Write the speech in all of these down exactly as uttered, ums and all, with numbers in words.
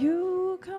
You come.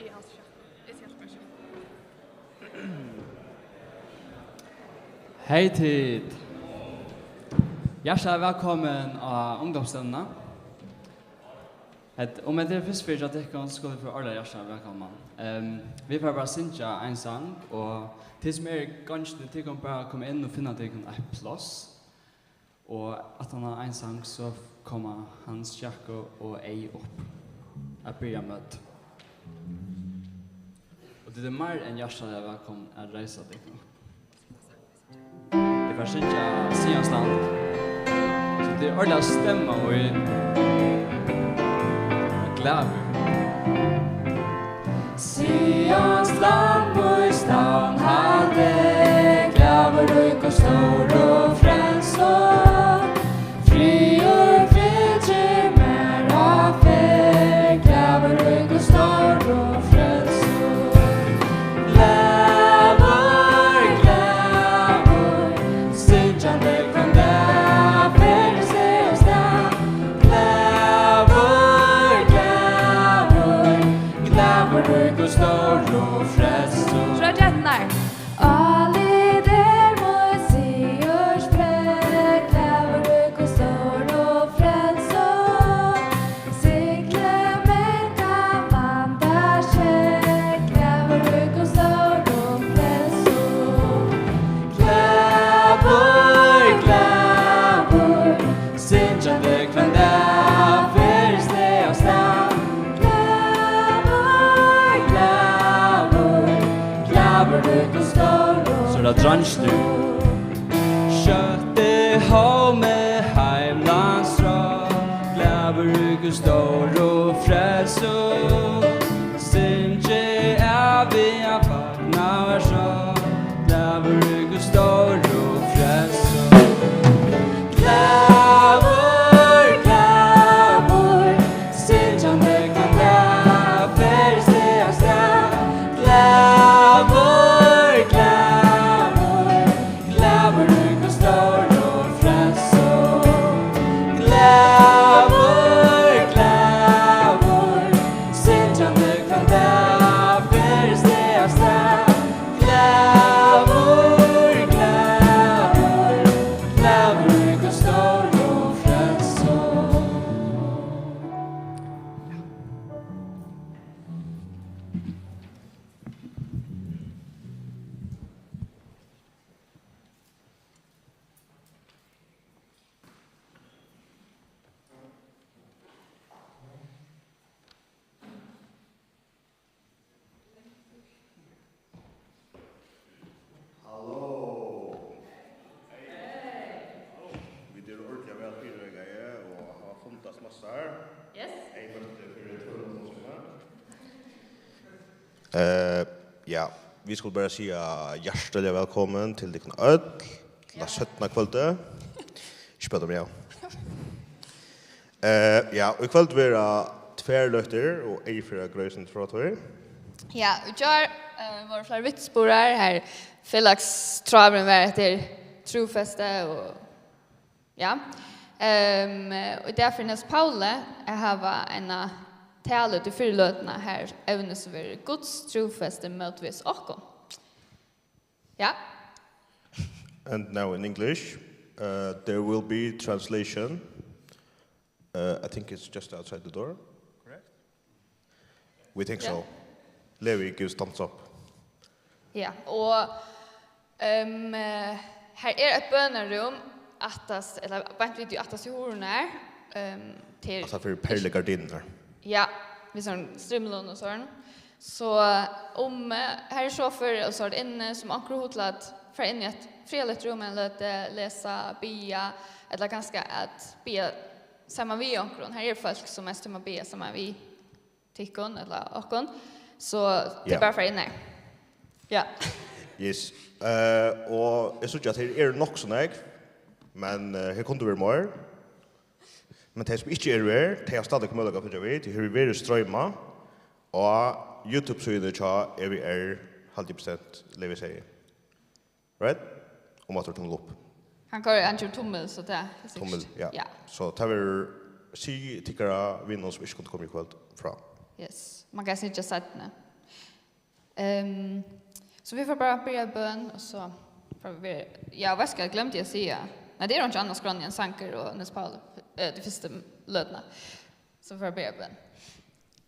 sigi Hans Sjakko. Eg sigi Hans Sjakko. Hey tit. Hjartaliga vælkomin á ungdómsstevnuna. Hetta, um hetta er fyrstu ferð hjá tykkum, so skulu tit vera ordiliga hjartaliga vælkomin. Ehm, vit fara bara at syngja ein sang, og tit sum eru í gongini, tit kunnu bara koma inn og finna tykkum eitt pláss. Og aftan á ein sang, so koma Hans Sjakko og Ey upp at byrja møtið. Og tit eru meir enn hjartaliga vælkomin at reisa tykkum upp. Eg fari at syngja Sion's Land, so tit eru ordiliga stemma og er glaður. Sion's land, mítt stavn haldi, glaður, ríkur, stórur, frelsur. Friður fylgir mær á ferð, glaður, ríkur, stórur, frelsur. Glaður, glaður, syngjandi hvønn dag, ferðist eg av stað. Glaður, glaður, glaður, ríkur, stórur, frelsur. Troyggjað eftir henni. Álit er mítt sigursprógv, glaður, ríkur, stórur, frelsur. Sigli mangan vanda skekk, glaður, ríkur, stórur, frelsur. Glaður, glaður, syngjandi hvønn dag, ferðist eg av stað. Glaður, glaður, glaður, ríkur, stórur. So er tað dreingirnir. Skjótt eg homi heimlands strond, glaður, ríkur, stórur, frelsur. Syngi av við ein fagnaðarsong, glaður, ríkur, stórur, frelsur. Glaður, glaður, syngjandi hvønn dag, ferðist eg av stað. Glaður, glaður, glaður, ríkur, stórur, frelsur. Glaður, glaður, syngjandi hvønn dag, ferðist eg av stað. Glaður, glaður, glaður, ríkur, stórur, frelsur. Halló. Vit eru ordiliga væl fyrireikaði og hava fundast massar. Yes. Ey møtti fyri tveimum mánaðum síðan. Eh, ja, vit skulu bara siga hjartaliga vælkomin til tykkum øll til tað seinna kvøldið. Ikki spæla meg av. Eh, ja, og í kvøld verða tvær løtur, og Ey fer at greiða sindur frá tí. Ja, í gjár, eh, vóru fleiri vitnisburðir har, felags tráðurin var eftir trúfesti og, ja. Ehm, og í dag fer Niels Pauli at hava eina talu til fyrru løtuna, har evnið so verður Guds trúfesti mótvegis okkum. Ja. And now in English, uh, there will be translation. Uh, I think it's just outside the door. Correct? We think so. Levi gives thumbs up. Ja, og, ehm, eh, her er eitt bønarúm aftast, ella beint við aftast í hurðini her. Ehm, til Altso fyri perlugardinurnar. Ja, við sovorðnum strimlum og sovorðið. So, um, eh, her er sofur og sovorðið inni, sum onkur hevur hug til at fara inn í eitt friðarligt rúm eina løtu, lesa, biðja, ella kanska at biðja saman við onkrum. Her eru fólk, sum mest tíma at biðja saman við tykkum ella okkum. So tað er bara fyri inn her. Ja. Yes. Uh, og eg síggi, at her eru nokk so nógv, men uh, her kundu verið meir. Men tey, sum ikki eru her, tey hava stadig møguleika at fylgja við. Tey hevur verið stroymað á YouTube-síðuni hjá E V R, haldi eg bestemt, Levi segði. Right? Og máttur tummil upp. Hann koyrir, hann ger tummil, so tað er sikkurt. Tummil, ja. Ja. So tað verður, sig tykkara vinum, sum ikki kundu koma í kvøld, frá. Yes. Man kann syngja seinni. Ehm, so vit fara bara at byrja bøn, og so fara vit, ja, veitst tú hvat, gloymdi eg at siga. Nei, tað er einki annað á skránni enn sangur og Niels Pauli, eh, tey fyrstu løtuni. So fara vit byrja bøn.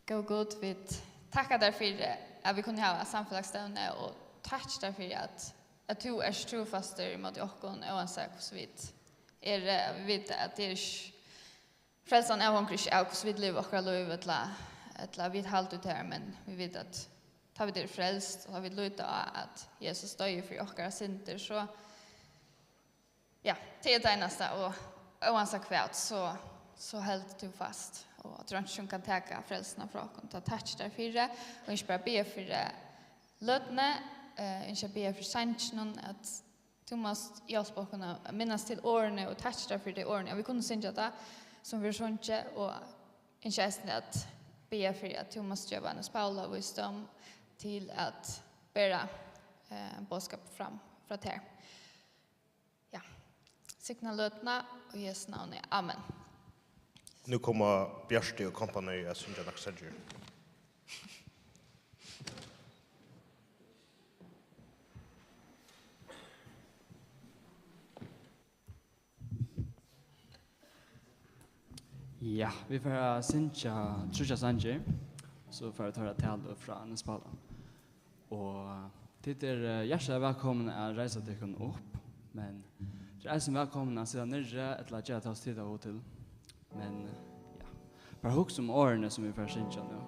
Góði Gud, vit takka tær fyri, at vit kunnu hava samfelagsstevnu, og takk tær fyri, at, at tú ert trúfastur ímóti okkum, óansæð hvussu vit eru, eh, vit vita, at tað er ikki, frelsan avhongur ikki av, hvussu vit liva okkara lív, ella, ella vit halda út her, men vit vita, at tá vit eru frelst, og tá vit líta á, at Jesus doyði fyri okkara syndir, so, ja, tað er tað einasta, og óansæð hvat, so, so heldur tú fast, og at tú ikki kann taka frelsuna frá okkum. Tá takki tær fyri, og ynski bara biðja fyri løtuni, eh, ynski at biðja fyri sanginum, at tú mást hjálpa okkum at minnast til orðini, og takki tær fyri tey orðini, at vit kunnu syngja tað, sum vit sungu, og ynski eisini at biðja fyri, at tú mást geva Niels Pauli vísdóm til at bera, eh, boðskap fram frá tær. Ja. Signa løtuna í Jesu navni. Amen. Nú koma Bjarti og kompani at syngja nakrar sangir. Ja, vit fara at syngja tríggjar sangir, so fara vit at hoyra talu frá Niels Pauli. Og tit eru, eh, hjartaliga vælkomin at reisa tykkum upp, men tit eru eisini vælkomin at sita niðri ella gera tað, sum tit hava hug til. Men, ja, bara hugsa um orðini, sum vit fara at syngja nú.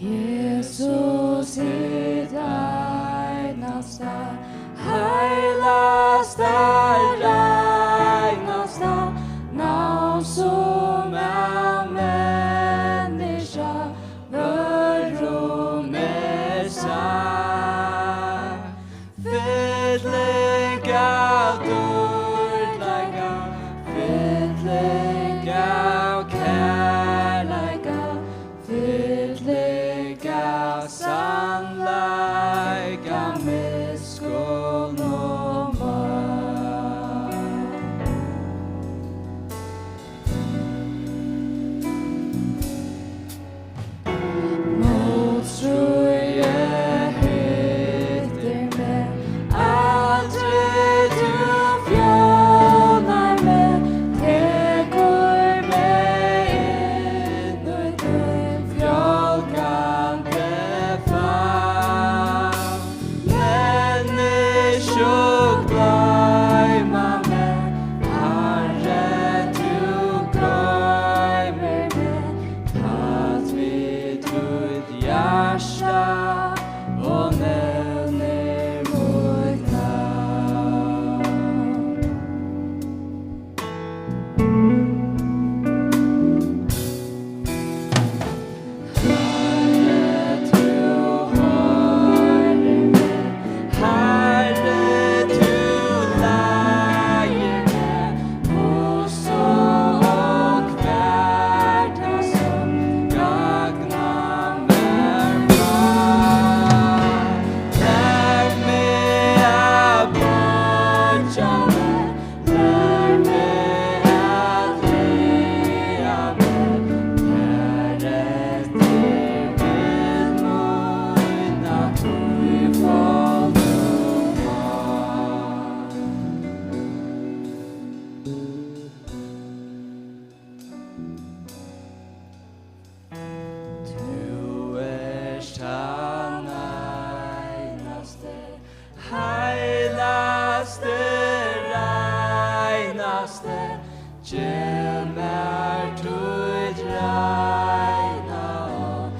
Jesus, hitt einasta, heilagasta, reinasta navn, sum av menniskja vørrum er sagt. Fylling av dýrleika, fylling av kærleika, fylling av sannleika, miskunn og mátt. Mótstríðið hittir meg, aldri tú fjólar meg, tekur meg inn í tín fjálgandi favn. Menniskju gloyma meg, Harri, tú gloymir meg, tætt við títt hjarta og nevnir mítt navn. Lær meg at ræða meg, har eftir vil mína tífaldu mátt. Tú ert tann einasti, heilagasti, reinasti, gev mær títt reina orð,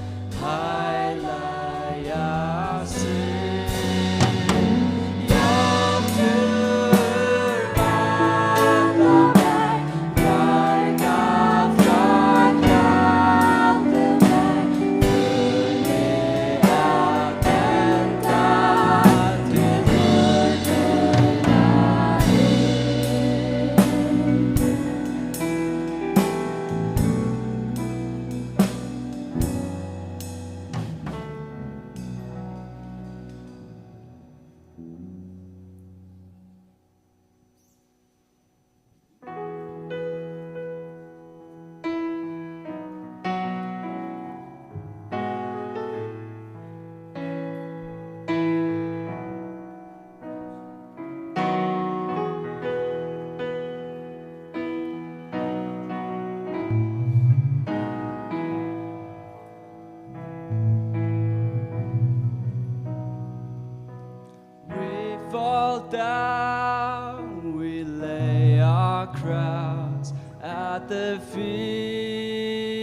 feet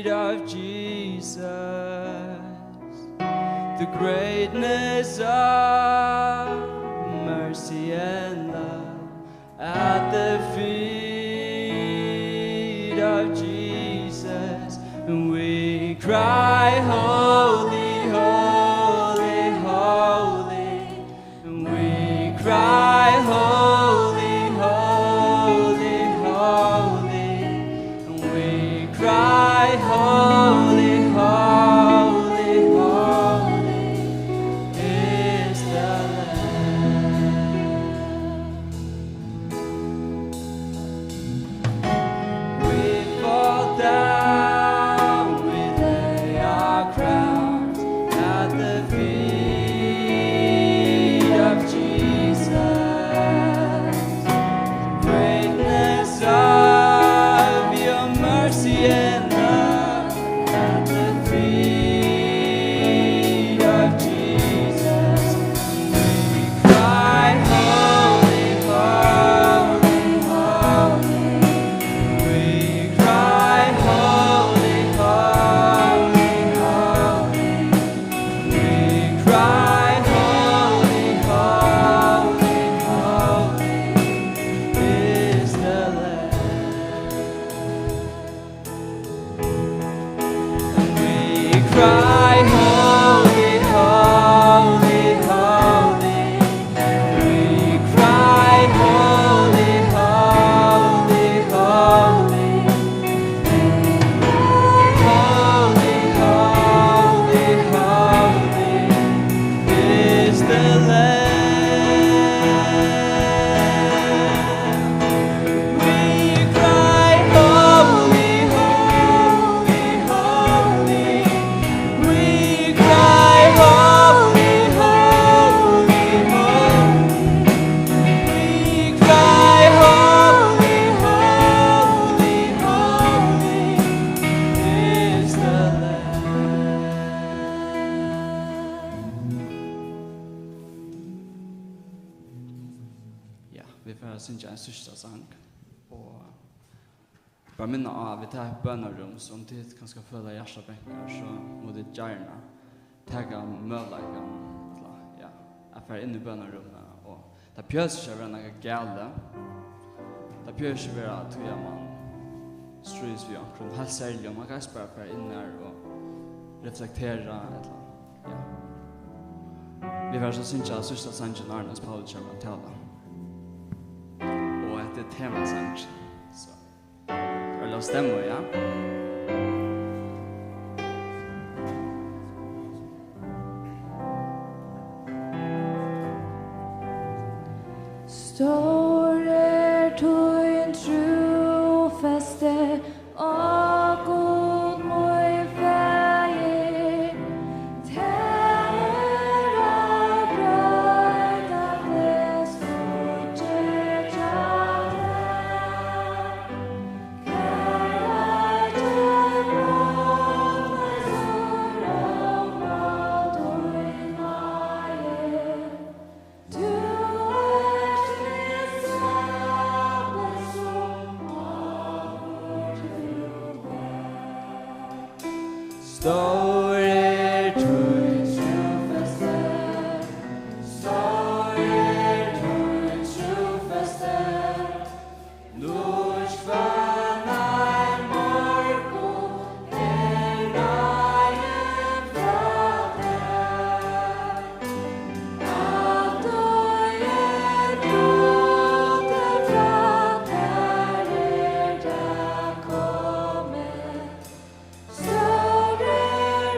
of Jesus, the greatness of mercy and love. At the feet of Jesus, we cry, "Holy, holy, holy." We cry, "Holy, holy, holy." We cry, "Holy, holy, holy is the Lamb." We fall down, we lay our crowns at the feet of Jesus. Greatness of your mercy and love at the feet of Jesus. We cry, "Holy, holy, holy." We cry, "Holy, holy, holy." We cry, "Holy, holy, holy is the Lamb." And we cry, "Holy, holy, holy." We cry, "Holy, holy, holy." Holy, holy, holy is the Lamb. We cry, "Holy, holy, holy." We cry, "Holy, holy, holy." We cry, "Holy, holy, holy is the Lamb." Ja, vit fara at syngja ein síðsta sang, og bara minna á, at vit taka eitt bønarúm, so um tit kanska føla hjartað bankar, so mugu tit gjarna taka møguleikan, ella, ja, at fara inn í bønarúmið. Og tað behøvist ikki at vera nakað galið. Tað behøvist ikki vera tí, at mann stríðist við onkrum heilt serligum. Mann kann eisini bara fara inn har og reflektera, ella, ja. Vit fara so at syngja síðsta sangin, áðrenn Hans Pauli kemur at tala. Og hetta er temasangurin, so. Eg vil hava stemmu, ja? Stór er tín trúfesti, á Gud, mín Faðir, tað er ein broytandi skuggi hjá tær. Kærleiki botnar sum rógv á tín náði. Tú ert hin sami sum áður tú vart. Stór er tín trúfesti, stór er tín trúfesti. Nýggj hvønn ein morgun er náðin frá tær. Alt ið er brotið frá tær, er tað komið. Stór er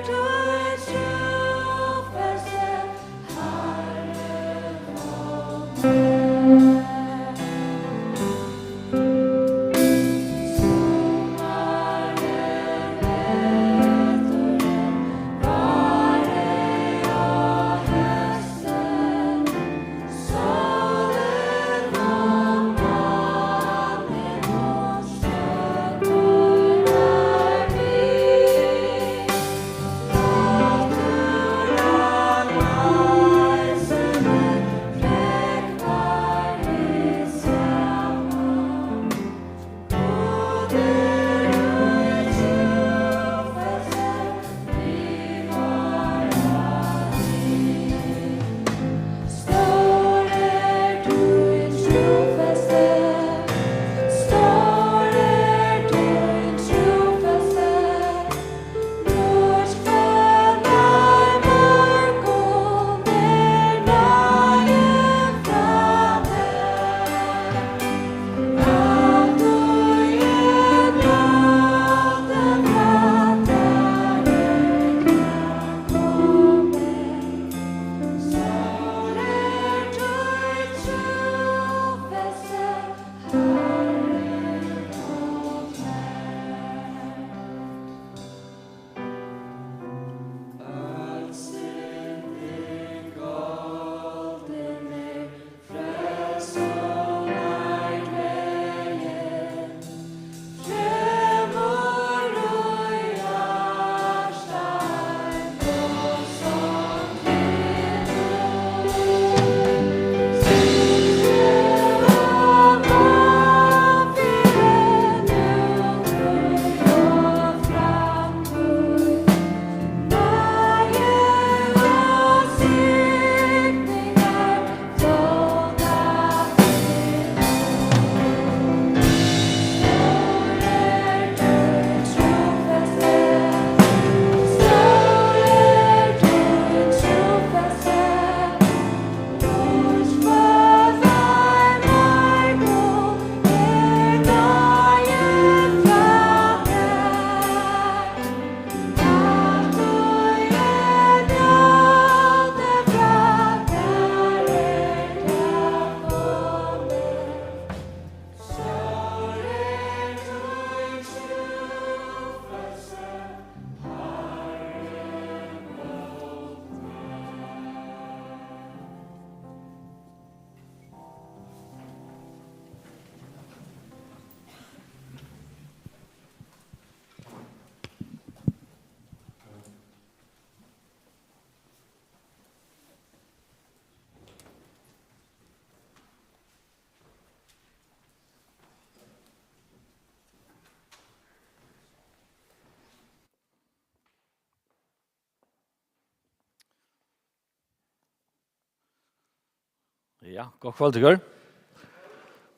Ja, gott kvøld, tykkum.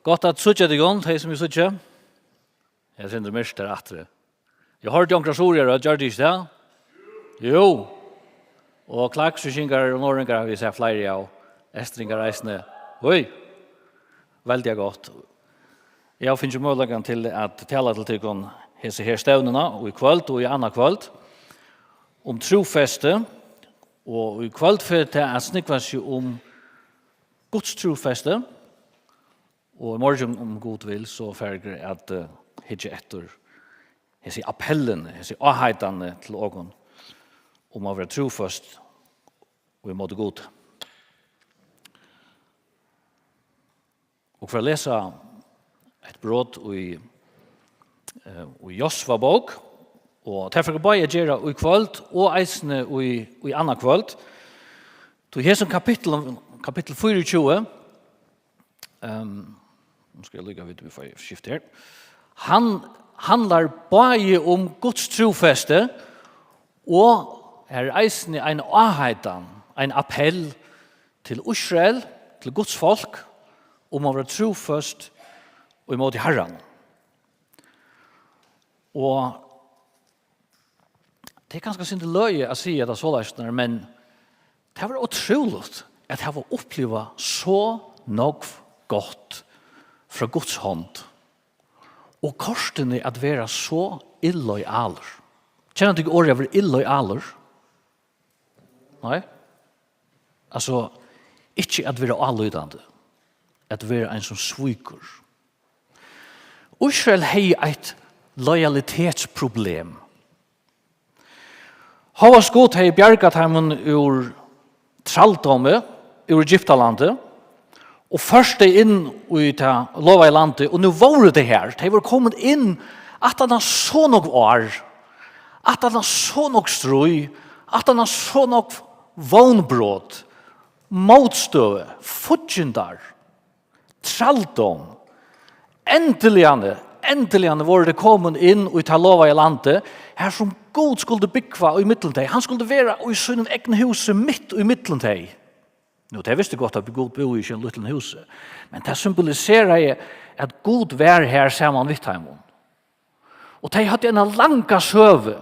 Gott at síggja tykkum, tey sum eg síggi. Eg siti myrkt her aftur. Eg hoyrdi onkra suðuroyingar, gjørdi eg ikki tað? Jú. Og klaksvíkingar og norðoyingar havi eg sæð fleiri av. Eystringar eisini. Oj. Veldig gott. Eg havi fingið møguleikan til at tala til tykkum hesa her stevnuna, og í kvøld og í annað kvøld, um trúfesti, og í kvøld fer tað at snúgva seg um Guds trúfesti, og í morgin, um Gud vil, so fara vit at, eh, hyggja eftir hesi appellini, hesi áheitanini til okkum um at vera trúføst og ímóti Gud. Og for at lesa eitt brot í, eh, í Josva bók, og tað fara vit bæði at gera í kvøld og eisini í, í annað kvøld. Tí hesum kapitlinum, kapittul fýraogtjúgu, ehm, nú skal eg líka vita, vit fáa skift her. Hann handlar bæði um Guds trúfesti og er eisini ein áheitan, ein appell til Ísrael, til Guds fólk, um at vera trúføst og ímóti Harran. Og tað er kanska sindur løgið at siga tað soleiðis, men tað var ótrúligt at hava upplivað so nógv gott frá Guds hond, og kortini at vera so illoyalur. Kenna tit orðið at vera illoyalur? Nei? Altso, ikki at vera álítandi, at vera ein sum svíkur. Ísrael hevði eitt lojalitetsproblem. Hóast Gud hevði bjargað teimum úr trældómi, úr Egyptalandi, og ført tey inn í tað lovaða landið, og nú vóru tey her. Tey vóru komin inn aftan á so nógv ár, aftan á so nógv stríð, aftan á so nógv vónbrot, mótstøðu, fíggindar, trældóm. Endiliga, endiliga vóru tey komin inn í tað lovaða landið, har sum Gud skuldi búgva í millum tey. Hann skuldi vera í sínum egna húsi mitt í millum tey. Nú, tey vistu gott, at Gud búði ikki í einum lítlum húsi, men tað symboliseraði, at Gud var har saman við teimum. Og tey høvdu eina langa søgu,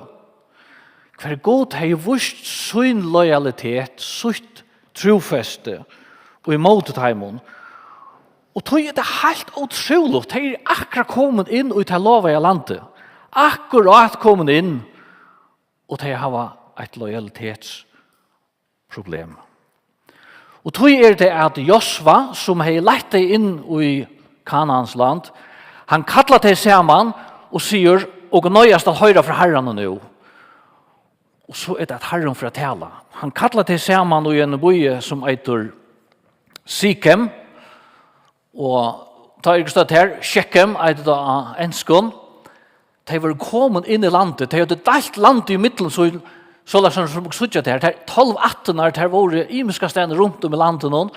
hvar Gud hevði víst sín lojalitet, sítt trúfesti, og ímóti teimum. Og tí er tað heilt ótrúligt, tey eru akkurát komin inn í tað lovaða landið. Akkurát komin inn, og tey hava eitt lojalitets- problem. Og tí er tað, at Josva, sum hevði leitt tey inn í Kanaans land, hann kallar tey saman og sigur: "Okur noyðast at hoyra frá Harranum nú." Og so er tað, at Harrin fer at tala. Hann kallar tey saman í einum býi, sum eitur Sikem, og tá er ikki stødd her, Shechem, eitur tað á enskum. Tey vóru komin inn í landið, tey høvdu deilt landið í millum, so, soleiðis sum, sum okur síggja tað her, tær tólv ættirnar, tær vóru ymiska staðni runt um í landinum.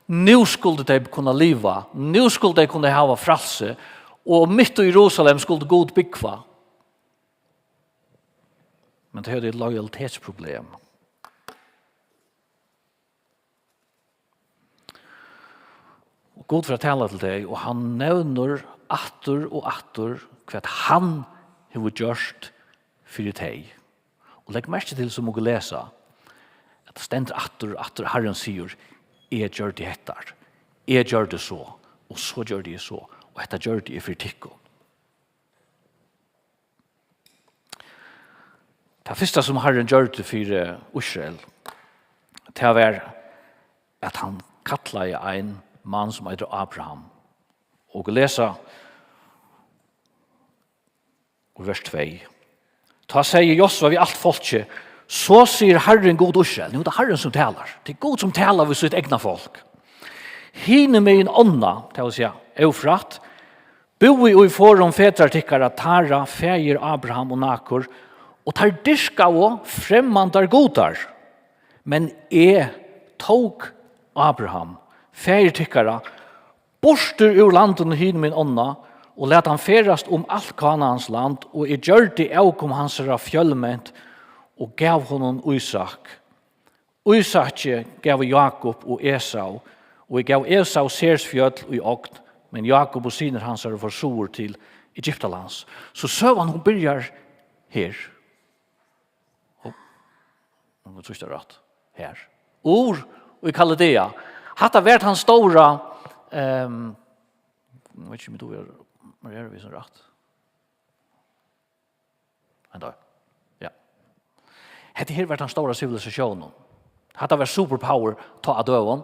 Nú skuldu tey kunna liva, nú skuldu tey kunna hava frælsi, og mitt í Jerusalem skuldi Gud búgva. Men tey høvdu eitt lojalitetsproblem. Og Gud fer at tala til tey, og hann nevnir aftur og aftur, hvat hann hevur gjørt fyri tey. Og legg merki til, sum okur lesa, at tað stendur aftur og aftur, Harrin sigur: "Eg gjørdi hetta, eg gjørdi so, og so gjørdi eg so, og hetta gjørdi eg fyri tykkum." Tað fyrsta, sum Harrin gjørdi fyri Ísrael, tað var, at hann kallaði ein mann, sum eitur Abraham. Og okur lesa í vers tvey. Tá segði Josva við alt fólkið: "So sigur Harrin, Gud Ísrael." Nú er tað Harrin, sum talar. Tað er Gud, sum talar við sítt egna fólk. "Hinumegin ánna," tað vil siga Eufrat, "búðu í forðum fedrar tykkara, Tara, faðir Abraham og Nakor, og teir dyrkaðu fremmandar gudar. Men eg tók Abraham, faðir tykkara, burtur úr landinum hinumegin ánna, og læt hann ferðast um alt Kanaans land, og eg gjørdi avkom hansara fjølment, og gav honum Ísak. Ísaki gav eg Jákup og Esau, Og eg gav Esau Seirs fjøll í ogn, men Jákup og synir hansara fóru suður til Egyptalands. So søgan, hon byrjar her. Og, nú trýsti eg rætt. Her. Ur í Kaldea. Hatta var tann stóra, ehm, eg veit ikki, um eg dugi at markera við sum rætt. Henda. Ja. Hetta her var tann stóra sivilisatiónin. Hatta var superpower tá á døgum.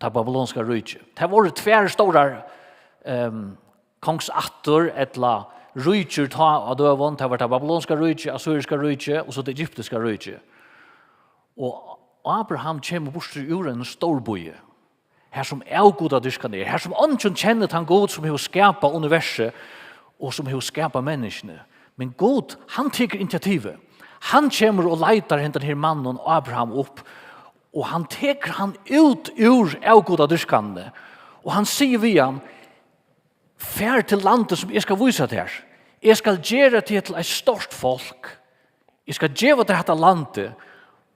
Tað babylonska ríki. Tað vóru tvær stórar, ehm, kongsættir ella ríkir tá á døgum. Tað var tað babylonska ríki, assyriska ríki og so tað egyptiska ríki. Og Abraham kemur burtur úr einum stórbýi, har sum avgudadýrkan er, har sum eingin kennir tann Gud sum hevur skapað universið og sum hevur skapað menniskjuni. Men Gud, hann tekur initiativið. Hann kemur og leitar hendan her mannin Abraham upp, og hann tekur hann út úr avgudadýrkanini, og hann sigur við hann: "Far til landið sum eg skal vísa tær. Eg skal gera teg til eitt stórt fólk. Eg skal geva tær hetta landið."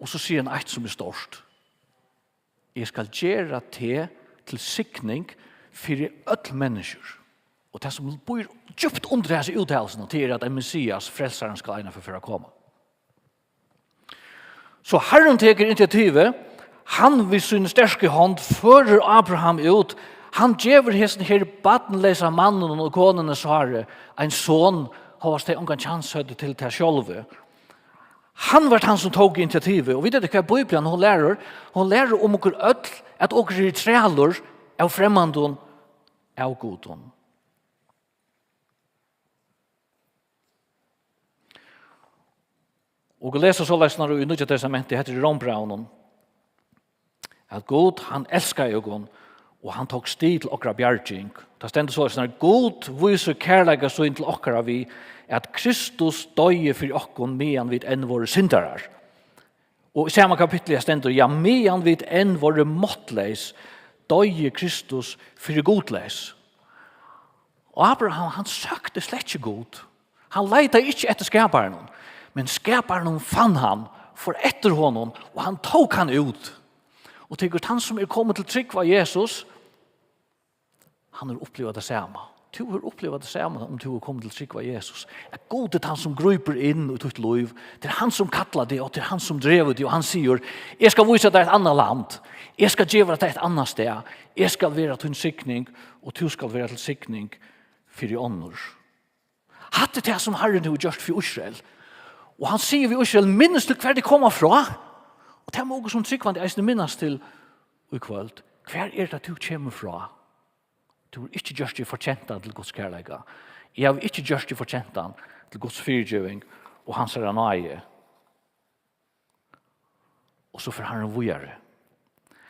Og so sigur hann eitt sum er stórt: "Eg skal gera teg til signing fyri øll menniskjur." Og tað sum býr djúpt undir hasi úttalelsina, tað er, at ein Messias, frelsarin, skal einaferð fara at koma. So Harrin tekur initiativið, hann við síni sterku hond førir Abraham út, hann gevur hesin her barnleysa mannin og konuni Sáru ein son, hóast tey ongan kjans høvdu til tað sjálvi. Hann var tann sum tók initiativið, og vit vita hvat Bíblian, hon lærir, hon lærir um okkum øll, at okur eru trælir av fremmandum, av gudum. Og vit lesa soleiðis nú í Nýggja Testamenti, hetta er í Rómbrævinum, at Gud, hann elskaði okkum, og hann tók stig til okkara bjarging. Tað stendur soleiðis, at Gud vísir kærleika sín til okkara við, at Kristus doyði fyri okkum, meðan vit enn vóru syndarar. Og í sama kapitli stendur, ja, meðan vit enn vóru máttleys, doyði Kristus fyri gudleys. Og Abraham, hann søkti slett ikki Gud. Hann leitaði ikki eftir skaparanum, men skaparanum fann hann, fór eftir honum, og hann tók hann út. Og tekur tann, sum er komin til trúgv á Jesus, hann hevur upplivað tað sama. Tú hevur upplivað tað sama, um tú hevur komið til trúgv á Jesus. At Gud er tann, sum grípur inn í títt lív. Tað er hann, sum kallar teg, og tað er hann, sum dregur teg, og hann sigur: "Eg skal vísa tær eitt annað land. Eg skal geva tær eitt annað stað. Eg skal vera tín signing, og tú skal vera til signing fyri onnur." Hatta er tað, sum Harrin hevur gjørt fyri Ísrael. Og hann sigur við Ísrael: "Minnist til, hvar tit koma frá." Og tað má okur sum trúgvandi eisini minnast til í kvøld. Hvar er tað, tú kemur frá? Tú hevur ikki gjørt teg fortjentan til Guds kærleika. Eg havi ikki gjørt teg fortjentan til Guds fyrigeving og hansara náði. Og so fer hann víðari.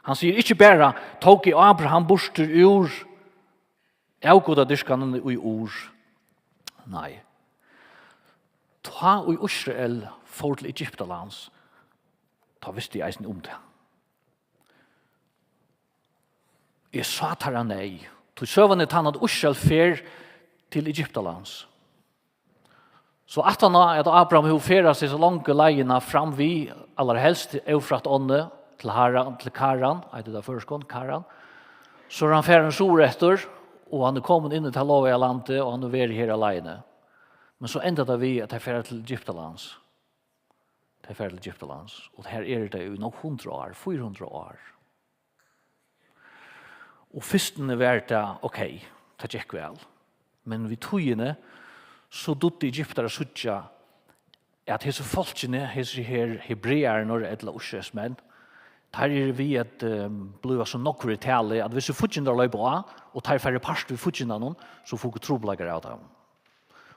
Hann sigur: "Ikki bara tók eg Abraham burtur úr avgudadyrkanini í Ur." Nei. Tá ið Ísrael fór til Egyptalands, tá visti eg eisini um tað. Eg sá teirra neyð. Tí søgan er tann, at Ísrael fer til Egyptalands. So aftan á, at Abraham hevur ferðast hesa longu leiðina fram við, allarhelst Eufrat ánni, til Haran, til Karan, eitur tað á føroyskum, Karan, so er hann farin suðureftir, og hann er komin inn í tað lovaða landið, og hann hevur verið her á leiðini. Men so endar tað við, at teir fara til Egyptalands. Teir fara til Egyptalands, og her eru tey í nógv hundrað ár, fýra hundrað ár. Og fyrstuni var tað, ok, tað gekk væl. Men við tíðini, so dugdu Egyptar at síggja, at hesi fólkini, hesi her hebrearnir ella Ísraelsmenn, teir eru við at, ehm, blíva so nógvir í tali, at hvis fíggindar loypa á, og teir fara í part við fíggindanum, so fáa okur trupulleikar av teimum.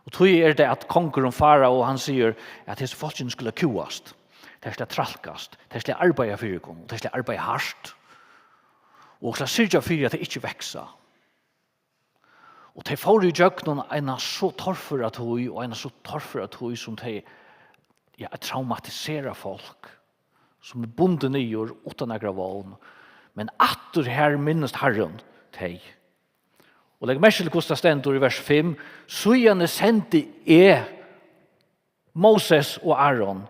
Og tí er tað, at kongurin Farao, hann sigur, at hesi fólkini skulu kúgast, tey skulu trælkast, tey skulu arbeiða fyri okkum, og tey skulu arbeiða hart, og skulu syrgja fyri, at tey ikki vaksa. Og tey fóru ígjøgnum eina so torføra tíð, og eina so torføra tíð, sum tey, ja, at traumatisera fólk, sum er bundið niður uttan nakra vón. Men aftur her minnist Harrin tey. Og legg merki til, hvussu tað stendur í vers fimm: "Síðani sendi eg Moses og Aron,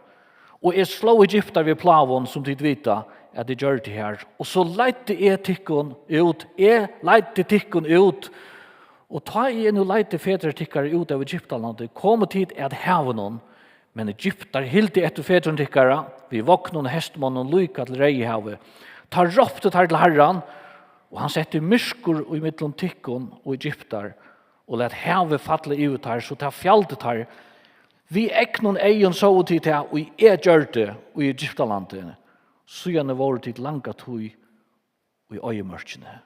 og eg sló Egyptar við plágum, sum tit vita, at eg gjørdi her. Og so leiddi eg tykkum út, eg leiddi tykkum út. Og tá eg nú leiddi fedrar tykkara út av Egyptalandi, komu tit at havinum, men Egyptar hildu eftir fedrum tykkara, við vognum og hestmonnum líka til Reyðahavið. Tá róptu teir til Harran, og hann setti myrkur í millum tykkum og Egyptar, og læt havið falla yvir teir, so tað fjaldi teir. Við egnum eygum sóu tit tað, ið eg gjørdi í Egyptalandi. Síðani vóru tit langa tíð í oyðimørkini.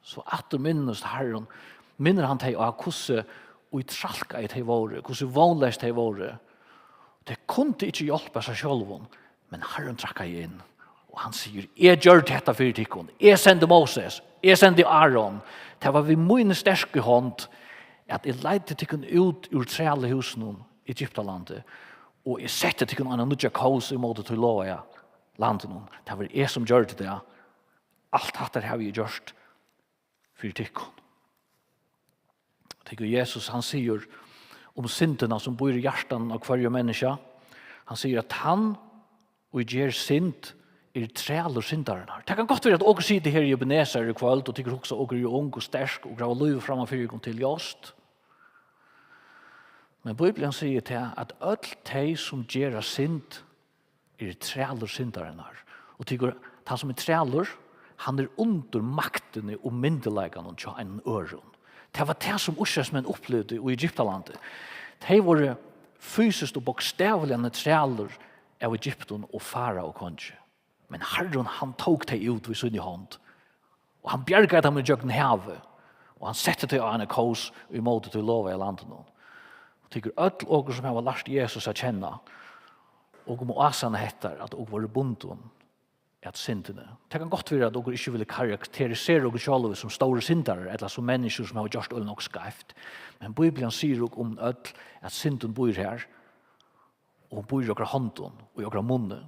So aftur minnist Harrin, minnir hann tey á, hvussu ítralkaði tey vóru, hvussu vónleys tey vóru. Tey kundu ikki hjálpa sær sjálvum, men Harrin trakkaði inn, og hann sigur: "Eg gjørdi hetta fyri tykkum. Eg sendi Moses, eg sendi Aron." Tað var við míni sterku hond, at eg leiddi tykkum út úr trælahúsinum í Egyptalandi, og eg setti tykkum á eina nýggja kós ímóti tí lovaða landinum. Tað var eg, sum gjørdi tað. Alt hatta havi eg gjørt fyri tykkum. Tykkur, Jesus, hann sigur um syndina, sum býr í hjartanum á hvørjum menniskja. Hann sigur, at hann, ið ger synd, er trælur syndarinnar. Tað kann gott vera, at okur sita her í Ebenezer í kvøld, og tykkur hugsa, okur eru ung og sterk, og hava lívið framman fyri okkum til ljóst. Men Bíblian sigur tað, at øll tey, sum gera synd, eru trælur syndarinnar. Og tykkur, tann sum er trælur, hann er undir maktini og myndugleikanum hjá einum øðrum. Tað var tað, sum Ísraelsmenn upplivdu í Egyptalandi. Tey vóru fysiskt og bókstavliga trælur av Egyptum og Farao kongi. Men Harrin, hann tók tey út við síni hond, og hann bjargaði teimum ígjøgnum havið, og hann setti tey á eina kós ímóti tí lovaða landinum. Og tykkur, øll okur, sum hava lært Jesus at kenna, okur mugu ásanna hetta, at okur vóru bundin at syndini. Tað kann gott vera, at okur ikki vilja karakterisera okur sjálv sum stórir syndarar, ella sum menniskjur, sum hava gjørt øll nokk skeivt. Men Bíblian sigur okum øll, at syndin býr her, og hon býr í okra hondum, og í okra munni,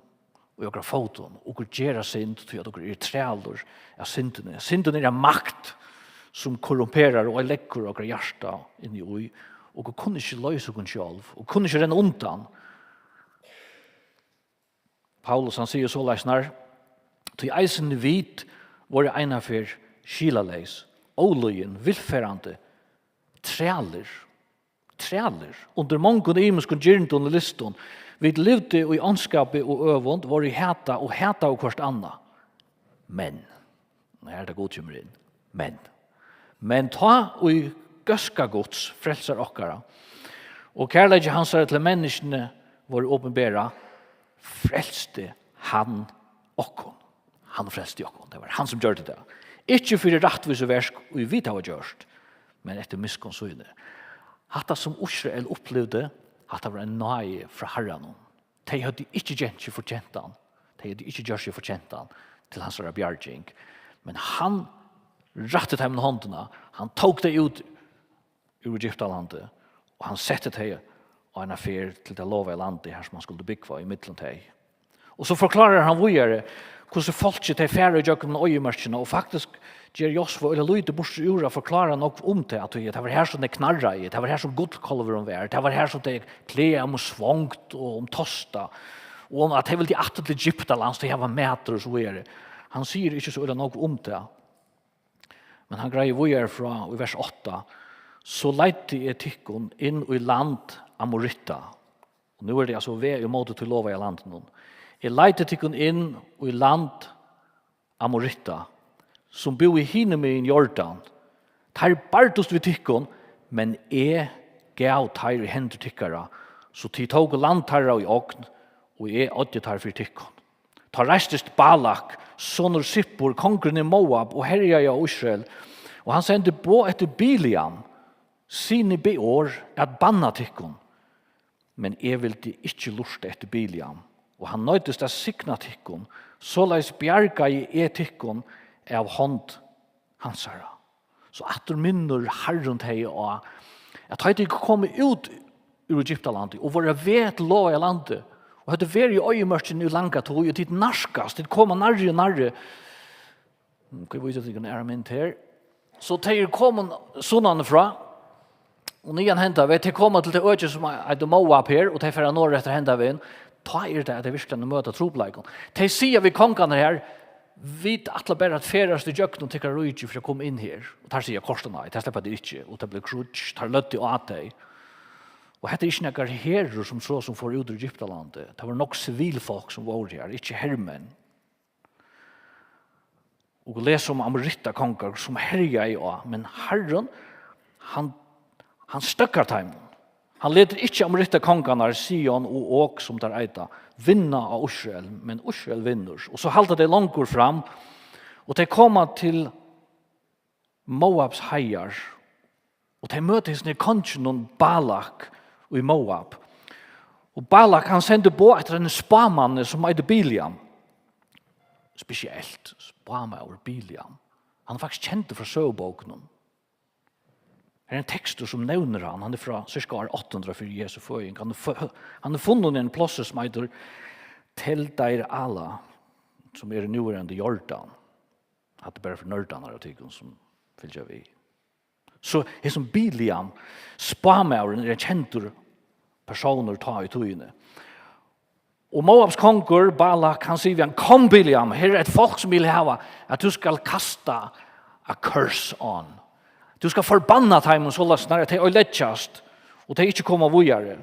og í okra fótum. Okur gera synd, tí at okur eru trælur av syndini. Syndin er ein makt, sum korrumperar og leggur okra hjarta inn í, okur kunnu ikki loysa okkum sjálv, og kunnu ikki renna undan. Paulus, hann sigur soleiðis nær, tí eisini vit vóru einaferð skilaleys, ólýðin, villferðandi, trælir, trælir, undir mongum ymiskum girndum og lystum. Vit livdu í ondskapi og øvund, vóru hatað og hataðu hvørt annað. Men, og her er tað Gud kemur inn, men, men tá ið góðska Guds, frelsar okkara, og kærleiki hansara til menniskjuni vóru opinberað, frelsti hann okkum. Hann frelsti okkum. Tað var hann, sum gjørdi tað. Ikki fyri rættvísi verk, ið vit hava gjørt, men eftir miskunn síni. Hatta, sum Ísrael upplivdi, hatta var ein náði frá Harranum. Tey høvdu ikki gjørt seg fortjentan. Tey høvdu ikki gjørt seg fortjentan til hansara bjarging. Men hann rætti teimum hondina. Hann tók tey út úr Egyptalandi, og hann setti tey á eina ferð til tað lovaða landið, har sum hann skuldi búgva í millum tey. Og so forklárar hann víðari, hvussu fólkið, tey fara ígjøgnum oyðimørkina, og faktisk ger Josva øgiliga lítið burtur úr at forklára nógv um tað, at tað var her, sum tey knarraðu, tað var her, sum gullkálvurin var, tað var her, sum tey klaga um svongd og um tosta, og um at tey vildu aftur til Egyptalands, tey hava matur og so víðari. Hann sigur ikki so øgiliga nógv um tað. Men hann greiðir víðari frá í vers átta: "So leiddi eg tykkum inn í land Amorita." Og nú er tað altso veg ímóti tí lovaða landinum. "Eg leiddi tykkum inn í land Amorita, sum búðu hinumegin Jordan. Teir bardust við tykkum, men eg gav teir í hendur tykkara, so tit tóku land teirra í ogn, og eg oyddi teir fyri tykkum." Tá reistist Balak, sonur Sippor, kongurin í Moab, og herjaði á Ísrael, og hann sendi boð eftir Bileam, syni Beor, at banna tykkum. Men eg vildi ikki lurta eftir Bileam, og hann noyddist at signa tykkum, soleiðis bjargaði eg tykkum av hond hansara. So aftur minnir Harrin tey á, at tá ið tit komu út úr Egyptalandi og vóru á veg til lovaða landið, og høvdu verið í oyðimørkini í langa tíð, og tit nærkast, tit koma nærri og nærri. Hm, hví vísa tit ein aðra mynd her? So tey eru komin sunnan frá, og niðan henda veg, tey koma til tað økið, sum eitur Moab her, og tey fara norður eftir henda vegin. Tá er tað, at tey virkiliga møta trupulleikum. Tey siga við kongarnar her: "Vit ætla bara at ferðast ígjøgnum tykkara ríki fyri at koma inn her." Og teir siga kort og nei, tað sleppa tey ikki. Og tað blívur krútt, teir løgdu á tey. Og hetta er ikki nakar herur sum so sum fór út úr Egyptalandi. Tað vóru nokk sivilfólk sum vóru her, ikki hermenn. Og lesa um Amoritta kongar sum herjaði á, men Harrin, hann, hann støðgar teimum. Hann letur ikki Amoritta kongarnar, Sihon og Og, sum teir eita, vinna á Ísrael, men Ísrael vinnur. Og so halda tey longur fram, og tey koma til Moabs heiðar, og tey møta hesum her konginum Balak í Moab. Og Balak, hann sendir boð eftir einum spámanni, sum eitur Bileam. Spesielt, spámaður Bileam. Hann er faktiskt kendur frá søgubókunum. Her er ein tekstur, sum nevnir hann. Hann er frá sirka ár átta hundrað fyri Jesu føðing. Hann er fu-, hann er funnin í einum plássi, sum eitur Tel Deir Ala, sum er í núverandi Jordan. Hatta er bara fyri nørdarnar av tykkum, sum fylgja við. So hesin Bileam, spámaðurin, er ein kendur persónur tá í tíðini. Og Moabs kongur, Balak, hann sigur við hann: "Kom, Bileam, her er eitt fólk, sum vil hava, at tú skal kasta a curse on. Tú skal forbanna teimum soleiðis, at tey oyðileggjast, og tey ikki koma víðari."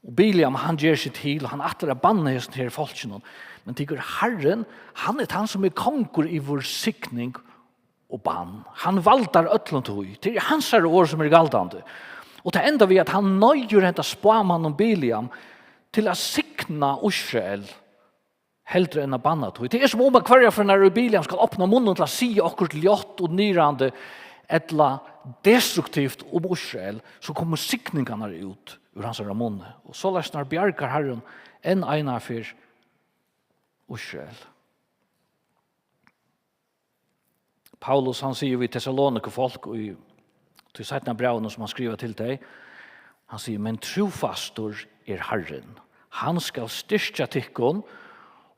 Og Bileam, hann ger seg til, og hann ætlar at banna hesum her fólkinum. Men tykur Harrin, hann er tann, sum er kongur yvir signing og bann. Hann valdar øllum tí. Tað er hansara orð, sum er galdandi. Og tað endar við, at hann noyðir henda spámannin Bileam til at signa Ísrael heldur enn at banna tí. Tað er sum um, at hvørja ferð, nær Bileam skal opna munnin til at siga okkurt ljótt og niðrandi ella destruktivt um Ísrael, so koma signingarnar út úr hansara munni. Og soleiðis nær bjargar Harrin enn eina ferð Ísrael. Paulus, hann sigur við Tessaloniku fólk í tí seinna brævinum, sum hann skrivar til tey, hann sigur: "Men trúfastur er Harrin. Hann skal styrkja tykkum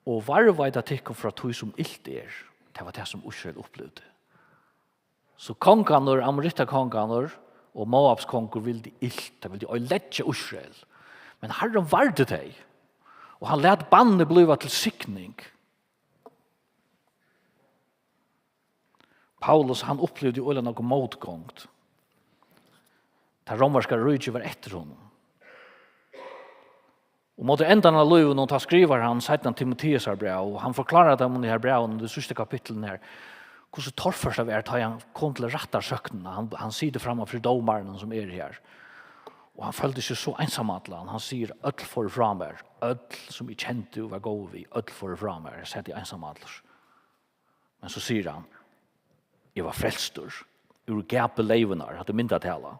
og varðveita tykkum frá tí, sum ilt er." Tað var tað, sum Ísrael upplivdi. So kongarnir, Amorittakongarnir og Moabs kongur vildu ilt, tey vildu oyðileggja Ísrael. Men Harrin vardi tey, og hann læt bannið blíva til signing. Paulus, hann upplivdi øgiliga nógv mótgongd. Tað rómverska ríkið var eftir honum. Og móti endan av lívinum, tá skrivar hann seinna Timoteusar bræv, og hann forklárar teimum í her brævinum, í tí síðsta kapitlinum her, hvussu torført tað var, tá hann kom til rættarsøknina. Hann, hann situr framman fyri dómarunum, sum er her. Og hann føldi seg so einsamallan. Hann sigur: "Øll fóru frá mær. Øll, sum eg kendi og var góður við, øll fóru frá mær. Eg sat einsamallur." Men so sigur hann: "Eg var frelstur úr gapi leyvunnar." Hatta er myndatala.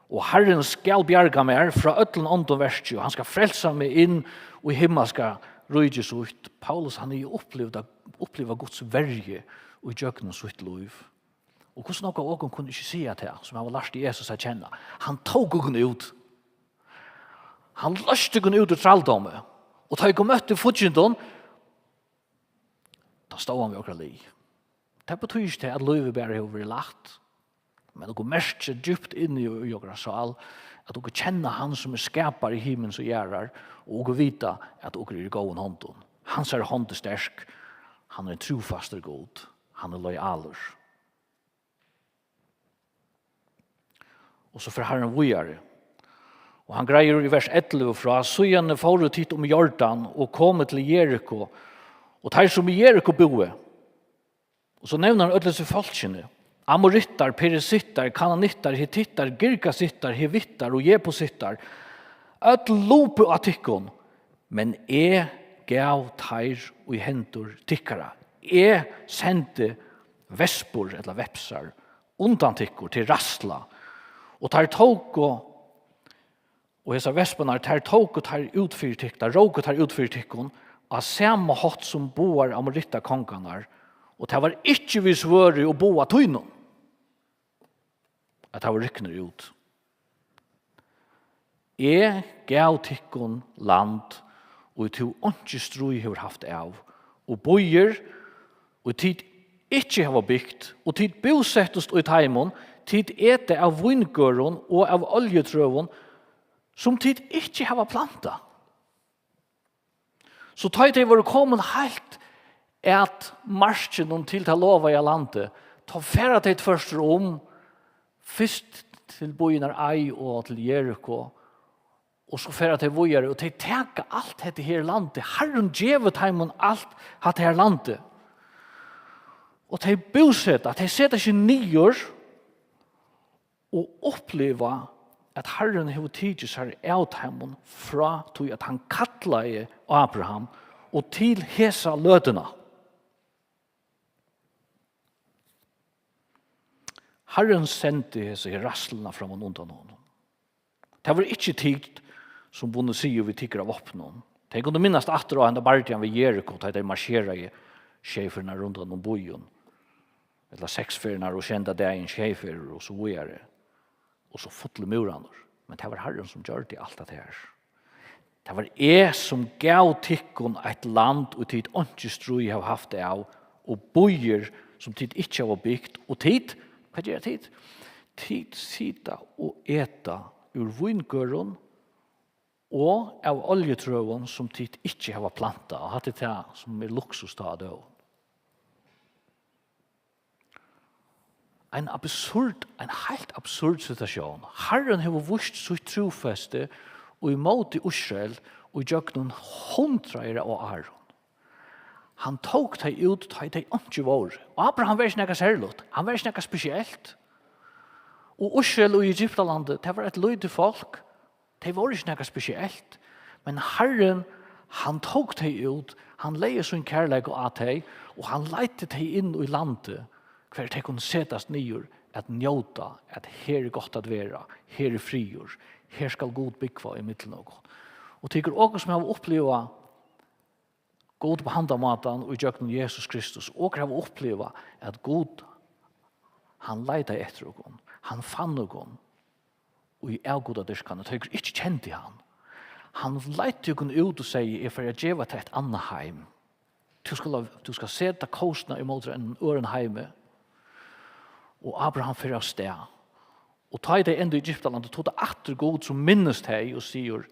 "Og Harrin skal bjarga mær frá øllum ondum verki, og hann skal frelsa meg inn í himmalska ríki sítt." Paulus, hann hevur upplivað, upplivað Guds verju í gjøgnum sítt lív. Og hvussu nógv av okkum kunnu ikki siga tað, sum hava lært Jesus at kenna? Hann tók okkum út. Hann loysti okkum út úr trældómi. Og tá eg kom møtti fíggindum, tá stóð hann við okkara lið. Tað betýðir ikki tað, at lívið bara hevur verið lætt, men okur merkja djúpt inni í, í okkara sál, at okur kenna hann, sum er skapari himins og jarðar, og okur vita, at okur eru í góðum hondum. Hansara hond er sterk, hann er ein trúfastur Gud, hann er lojalur. Og so fer Harrin víðari. Og hann greiðir í vers ellivu frá: "Síðani fóru tit um Jordan og komu til Jeriko, og teir, sum í Jeriko búðu." Og so nevnir hann øll hesi fólkini: Amorittar, Perisittar, Kananittar, Hitittar, Girgasittar, Hevittar og Jebusittar. Øll lupu á tykkum, men eg gav teir í hendur tykkara. Eg sendi vespur, ella vepsar, undan tykkum til ræðslu, og teir tóku, og hesar vespurnar, teir tóku teir út fyri tykkum, teir róku teir út fyri tykkum, á sama hátt sum báðar Amorittakongarnar, og tað var ikki við svørði og boga tínum, at teir vóru ryknir út. Eg gav tykkum land, ið tú einki stríð hevur havt av, og býir, ið tit ikki hava bygt, og tit búsettust í teimum, tit eta av víngørðum og av oljutrøum, sum tit ikki hava plantað. So tá ið tey vóru komin heilt at markinum til tað lovaða landið, tá fara tey tvørtur um, fyrst til býirnar Ai og til Jeriko, og so fara tey víðari, og tey taka alt hetta her landið. Harrin gevur teimum alt hatta her landið. Og tey búseta, tey seta seg niður og uppliva, at Harrin hevur tikið sær av teimum frá tí, at hann kallaði Abraham og til hesa løtuna. Harrin sendi hesa her ræðsluna framman undan honum. Tað var ikki tit, sum vunnu sigur við tykkara vápnum. Tey kundu minnast aftur á henda bardagan við Jeriko, tá tey marsjeraðu sjey ferðirnar rundan um býin, ella seks ferðirnar og sjeynda dagin sjey ferðir og so víðari. Og so fullir múrarnir. Men tað var Harrin, sum gjørdi alt tað her. Tað var eg, sum gav tykkum eitt land, og tit einki stríð hava havt av, og býir, sum tit ikki hava bygt, og tit, hvat gera tit? Tit sita og eta úr víngørðum og av oljutrøum, sum tit ikki hava plantað. Og hatta er tað, sum er luksus tá á døgum. Ein absurd, ein heilt absurd situatión. Harrin hevur víst sítt trúfesti í móti Ísrael í gjøgnum hundraðir av árum. Hann tók tey út, tá ið tey einki vóru. Abraham var ikki nakað serligt, hann var ikki nakað spesielt. Og Ísrael í Egyptalandi, tað var eitt lítið fólk. Tey vóru ikki nakað spesielt, men Harrin, hann tók tey út, hann legði sín kærleika á tey, og hann leiddi tey inn í landið, hvar tey kunnu setast niður at njóta, at her er gott at vera, her er friður, her skal Gud búgva í millum okkum. Og tykur okur, sum hava upplivað Gud upp á handan mátan og í gjøgnum Jesus Kristus, okur hava upplivað, at Gud, hann leitaði eftir okkum, hann fann okkum í avgudadyrkan, og tey ikki kendu hann. Hann leiddi okkum út og segði: "Eg fari at geva tær eitt annað heim. Tú skal, tú skal seta kósina ímóti einum øðrum heimi." Og Abraham fer av stað. Og tá ið tey enda í Egyptalandi, tá er tað aftur Gud, sum minnist tey og sigur: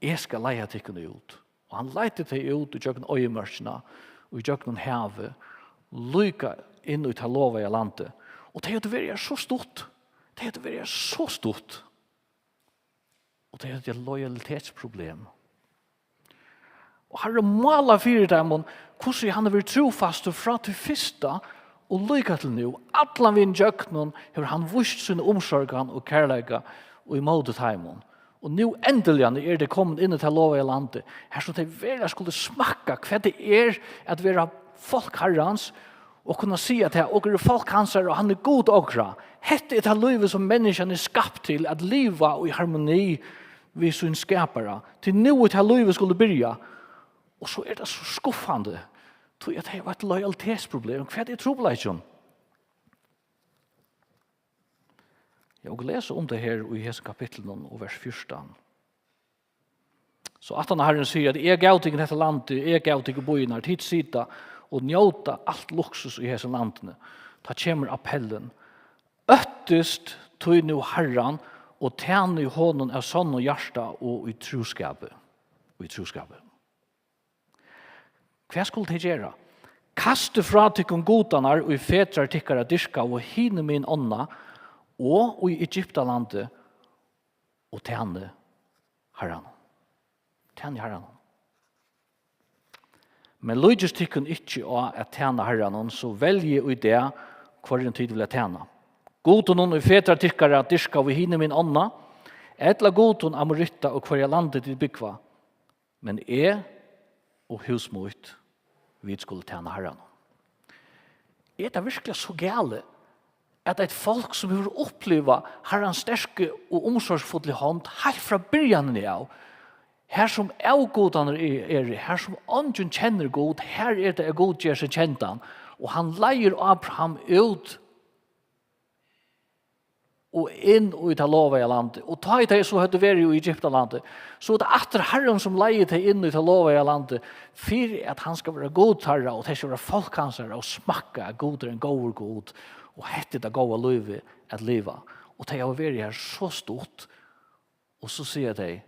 "Eg skal leiða tykkum út." Og hann leiddi tey út í gjøgnum oyðimørkina, og í gjøgnum havið, líka inn í tað lovaða landið. Og tey høvdu verið her so stutt. Tey høvdu verið her so stutt. Og tey høvdu eitt lojalitetsproblem. Og Harrin málar fyri teimum, hvussu hann hevur verið trúfastur frá tí fyrsta og líka til nú. Allan vegin gjøgnum hevur hann víst sína umsorgan og kærleika í móti teimum. Og nú endiliga eru tey komin inn í tað lovaða landið, har sum tey veruliga skuldu smakka, hvat tað er at vera fólk Harrans, og kunna siga, at okur eru fólk hansara, og hann er Gud okra. Hetta er tað lívið, sum menniskjan er skapt til, at liva í harmoni við sín skapara. Tí nú er tað lívið skuldi byrja. Og so er tað so skuffandi, tí at tey hava eitt lojalitetsproblem. Hvat er trupulleikin? Ja, okur lesa um tað her í hesum kapitlinum og vers fjúrtan. So aftan á Harrin sigur, at eg gav tykkum hetta landið, eg gav tykkum býirnar, tit sita og njóta alt luksus í hesum landinum. Tá kemur appellin: Óttist tí nú Harran og tænið honum av sonnum hjarta og í trúskapi. Í trúskapi. Hvat skulu tey gera? Kastið frá tykkum gudarnar, ið fedrar tykkara dyrkaðu hinumegin ánna og í Egyptalandi, og tænið Harranum. Tænið Harranum. Men líkist tykkum ikki á at tæna Harranum, so veljið í dag, hvørjum tit vilja tæna. Gudunum, ið fedrar tykkara dyrkaðu hinumegin ánna, ella gudum Amoritta, og hvørja landi tit búgva. Men eg og hús mítt, vit skulu tæna Harranum. Er tað virkuliga so galið, at eitt fólk, sum hevur upplivað Harrans sterku og umsorgsfullu hond heilt frá byrjanini av, har sum avgudarnir e-, eru, har sum eingin kennir Gud, har er tað, at Gud ger seg kendan, og hann leiðir Abraham út og inn í tað lovaða landið. Og tá ið tey so høvdu verið í Egyptalandi, so er tað aftur Harrin, sum leiðir tey inn í tað lovaða landið, fyri at hann skal vera Gud teirra, og tey skal vera fólk hansara, og smakka, at Gud er ein góður Gud, og hetta er tað góða lívið at liva. Og tey hava verið her so stutt, og so siga tey,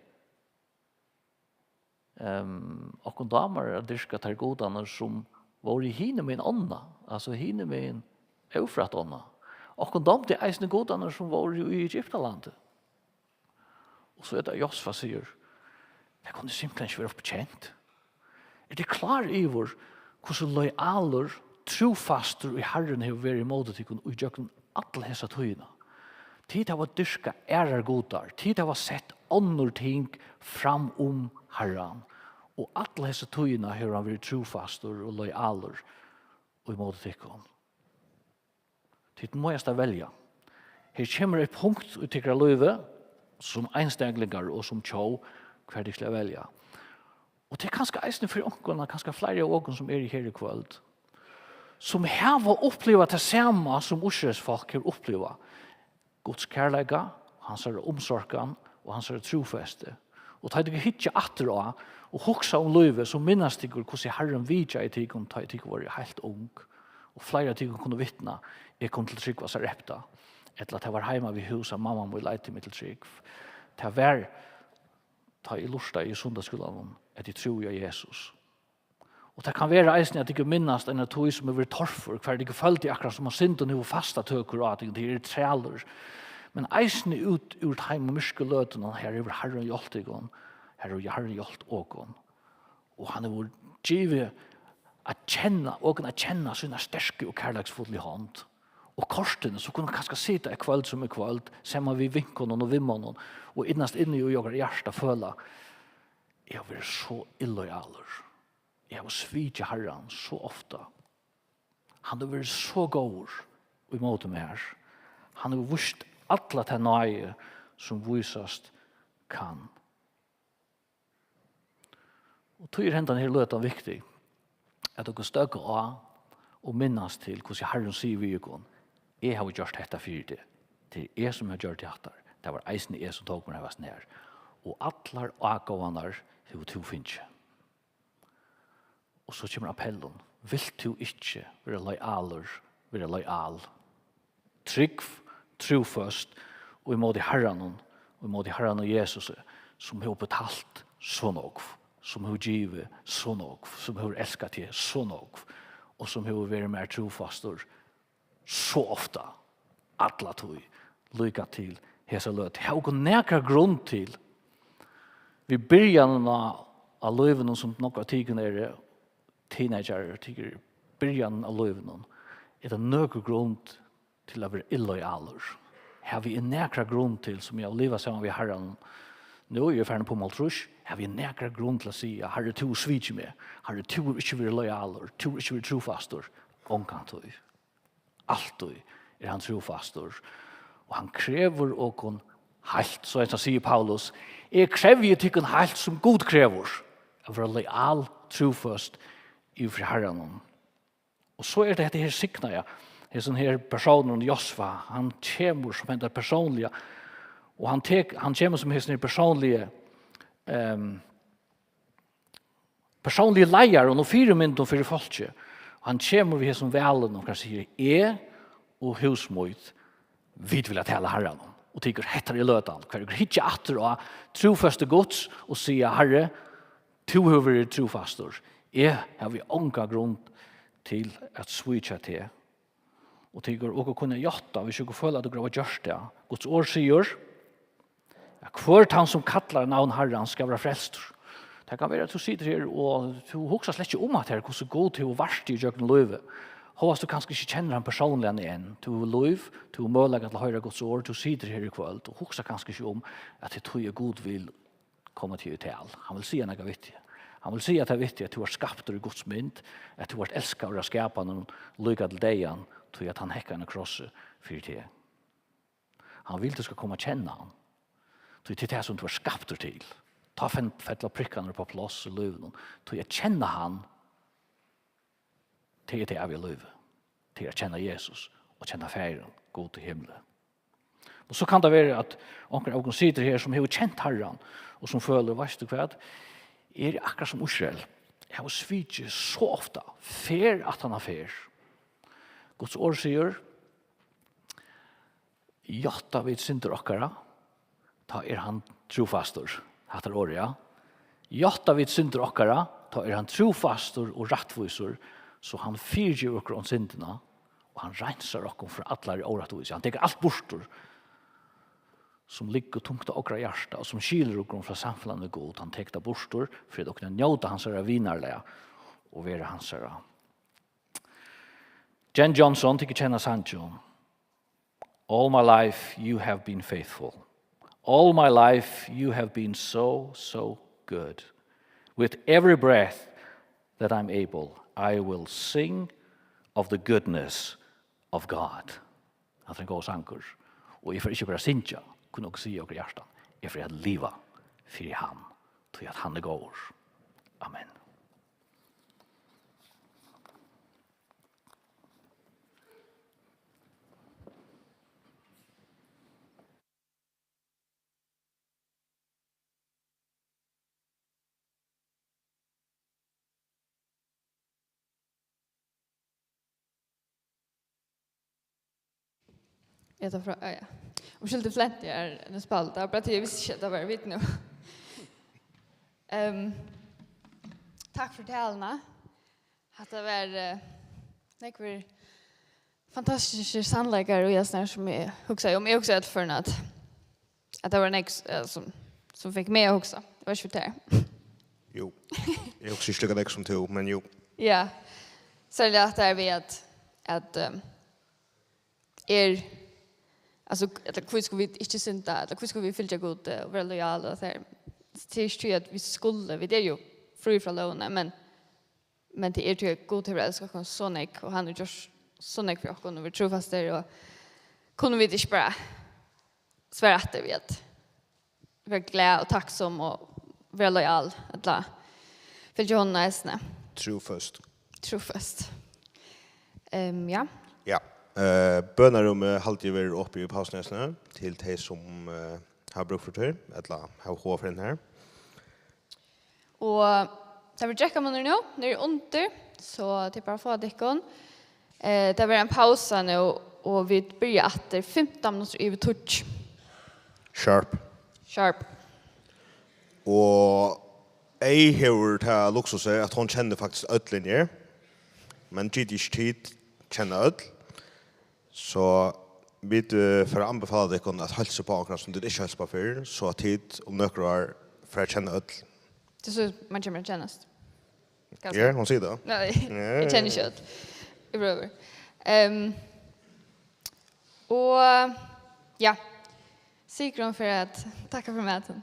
Ehm, okkum dámar at dyrka teir gudarnar, sum vóru hinumegin ánna, altso hinumegin Eufrat ánna. Okkum dámdi eisini gudarnar, sum vóru í Egyptalandi. Og so er tað, Josva sigur: "Tað kunnu simpelthen ikki vera uppkent." Er tað klár yvir, hvussu lojalur, trúfastur í Harrin hevur verið ímóti tykkum í gjøgnum alla hesa tíðina? Tit hava dyrkað aðrar gudar, tit hava sett onnur ting fram um Harran, og alla hesa tíðina hevur hann verið trúfastur og lojalur ímóti tykkum. Tit noyðast at velja. Her kemur eitt punkt í tykkara lívi, sum einstaklingar og sum tjóð, hvar tit skulu velja. Og tað er kanska eisini fyri onkrum, kanska fleiri av okum, sum eru her í kvøld, sum hava upplivað tað sama, sum Ísraelsfólk hevur upplivað. Guds kærleika, hansara umsorgan og hansara trúfesti. Og tá tit hyggja aftur á og hugsa um lívið, so minnast tykur, hvussu Harrin vitjaði tykum, tá ið tykur vóru heilt ung. Og fleiri av tykum kunnu vitna: "Eg kom til trúgv av Sarepta," ella: "Tað var heima við hús, at mamma mín leiddi meg til trúgv. Tað var, tá eg lurtaði í sunnudagsskúlanum, at eg trúði á Jesus." Og tað kann vera eisini, at tykur minnast eina tíð, sum hevur verið torfør, hvar tykur føldu, akkurát sum um syndin hevur fastar tøkur á tykum, tit eru trælir. Men eisini út úr teimum myrku løtunum, har hevur Harrin hjálpt tykum, har hevur Harrin hjálpt okum. Og hann hevur givið at kenna, okum at kenna sína sterku og kærleiksfullu hond. Og kortini, so kunnu vit kanska sita eitt kvøld sum í kvøld, saman við vinkonum og vinmonnum, og innast inni í okkara hjarta føla: "Eg havi verið so illojalur. Eg havi svikið Harran so ofta. Hann hevur verið so góður ímóti mær. Hann hevur víst alla ta náði, sum vísast kann." Og tí er hendan her løtan viktig, at okur støðga á og minnast til, hvussu Harrin sigur við okum: "Eg havi gjørt hetta fyri teg. Tað er eg, sum havi gjørt hatta. Tað var eisini eg, sum tók mær hesar her. Og allar ágóðarnar hevur tú fingið." Og so kemur appellin: "Vilt tú ikki vera lojalur, vera lojal, trúgv, trúføst, og ímóti Harranum, og ímóti Harranum Jesusi, sum hevur betalt so nógv, sum hevur givið so nógv, sum hevur elskað teg so nógv, og sum hevur verið mær trúfastur so ofta, alla tíð, líka til hesa løtu? Hava okur nakra grund til, við byrjanina á lívinum, sum nógv av tykum eru teenagerar, tykur eru í byrjanini á lívinum, er tað nøkur grund til at vera illojalur? Havi eg nakra grund til, sum eg havi livað saman við Harranum, nú eg eri farin upp um hálvtrýss, havi eg nakra grund til at siga: "Harri, tú hevur svikið meg. Harri, tú hevur ikki verið lojalur. Tú hevur ikki verið trúfastur." Ongantíð. Altíð er hann trúfastur. Og hann krevur okum heilt. So eins og sigur Paulus: "Eg krevji tykkum heilt, sum Gud krevur, at vera lojal, trúføst yvir fyri Harranum." Og so er tað hetta her signaða, hesin her persónurin Josva, hann kemur sum henda persónliga, og hann tek, hann kemur sum hesin her persónliga, ehm, persónliga leiðarin og fyrimyndin fyri fólkið. Og hann kemur við hesum valinum, og hann sigur: "Eg og hús mítt, vit vilja tæna Harranum." Og tykur, hetta er løtan, hvar okur hyggja aftur á trúføstu Guds og siga: "Harri, tú hevur verið trúfastur. Eg havi onga grund til at svíkja teg." Og tykur, okur kunna játta, hvis okur føla, at okur hava gjørt tað. Guds orð sigur, at hvør tann, sum kallar navn Harrans, skal vera frelstur. Tað kann vera, at tú situr her, og tú hugsar slett ikki um, at her, hvussu Gud hevur vart teg í gjøgnum lívið. Hóast tú kanska ikki kennir hann persónliga enn. Tú hevur lív, tú hevur møguleika til at hoyra Guds orð, tú situr her í kvøld, og hugsar kanska ikki um, at tað er tí, at Gud vil koma teg í tal. Hann vil siga nakað við teg. Hann vil siga tað við teg, at tú ert skaptur í Guds mynd, at tú ert elskaður av skapanum líka til deyðan, tí at hann hekkaði á krossi fyri teg. Hann vil, tú skal koma at kenna hann. Tí tað er tað, sum tú ert skaptur til. Tá fen-, fella prikkarnar upp á pláss í lívinum. Tí at kenna hann, tað er tað æviga lívið. Tað er at kenna Jesus og kenna Faðirin, Gud í himli. Og so kann tað vera, at onkur av okum situr her, sum hevur kent Harran, og sum følir, veitst tú hvat, eg eri akkurát sum Ísrael. Eg havi svikið so ofta, ferð aftan á ferð. Guds orð sigur, játta vit syndir okkara, tá er hann trúfastur. Hatta er orðið, ja. Játta vit syndir okkara, tá er hann trúfastur og rættvísur, so hann fyrigevur okkum syndina, og hann reinsar okkum frá allari órættvísi. Hann tekur alt burtur, sum liggur tungt á okra hjarta, og sum skilur okkum frá samfelagnum við Gud. Hann tekur tað burtur, fyri at okkum at njóta hansara vinarlaga og vera hansara. Jen Johnson, tykur kenna sangin. All my life you have been faithful. All my life you have been so, so good. With every breath that I'm able, I will sing of the goodness of God. Hatta er ein góður sangur. Og eg fari ikki bara at syngja, kunnu okur siga í okkara hjarta. Eg fari at liva fyri hann, tí at hann er góður. Amen. Eg eri frá, ja, ja. Umskylda, eg flenti her, Niels Páll. Tað var bara tí eg visti ikki, at tað var vit nú. Ehm, takk fyri taluna. Hatta var, eh, nógvir fantastiskir sannleikar í hesum her, sum eg hugsaði um. Eg hugsaði øll førini, at, at tað var nógv, eh, sum, sum fekk meg at hugsa. Tað var ikki fyri tær. Jú. Eg hugsi ikki líka nógv sum tú, men jú. Ja. Serliga at tað er við at, at, eh, er, altso, ella hví skulu vit ikki synda, ella hví skulu vit fylgja Gudi og vera lojal og tað her. Tað er ikki tí at vit skulu, vit eru jú frí frá lógini, men, men tað er tí at Gud hevur elskað okkum so nógv, og hann hevur gjørt so nógv fyri okkum, og verið trúfastur, og kunnu vit ikki bara svara aftur við at vera glað og takksom og vera lojal, ella fylgja honum eisini. Trúføst. Trúføst. Ehm, ja. Ja. Eh, bønarúmið haldi eg verður opið í pausuni eisini, til tey sum, eh, hava brúk fyri tí, ella hava hug fyri henni her. Og tað verður drekkamunur nú, niðri undir, so tað er bara at fáa tykkum. Eh, tað verður ein pausa nú, og vit byrja aftur fimtan minuttir yvir tíggju. Sharp. Sharp. Og Ey hevur tað luksusið, at hon kennir faktiskt øll inni her. Men G D H tit kenna øll. So vit, eh, fara at anbefala tykkum at heilsa upp á onkran, sum tit ikki heilsa upp á fyrr, so at tit um nøkur ár fara at kenna øll. Tað er so, man kemur at kennast. Ganska. Ja, hon sigur tað. Nei, ja, eg kenni ikki øll. Eg prøvi. Ehm, og, ja. Sigrun fer at takka fyri matin.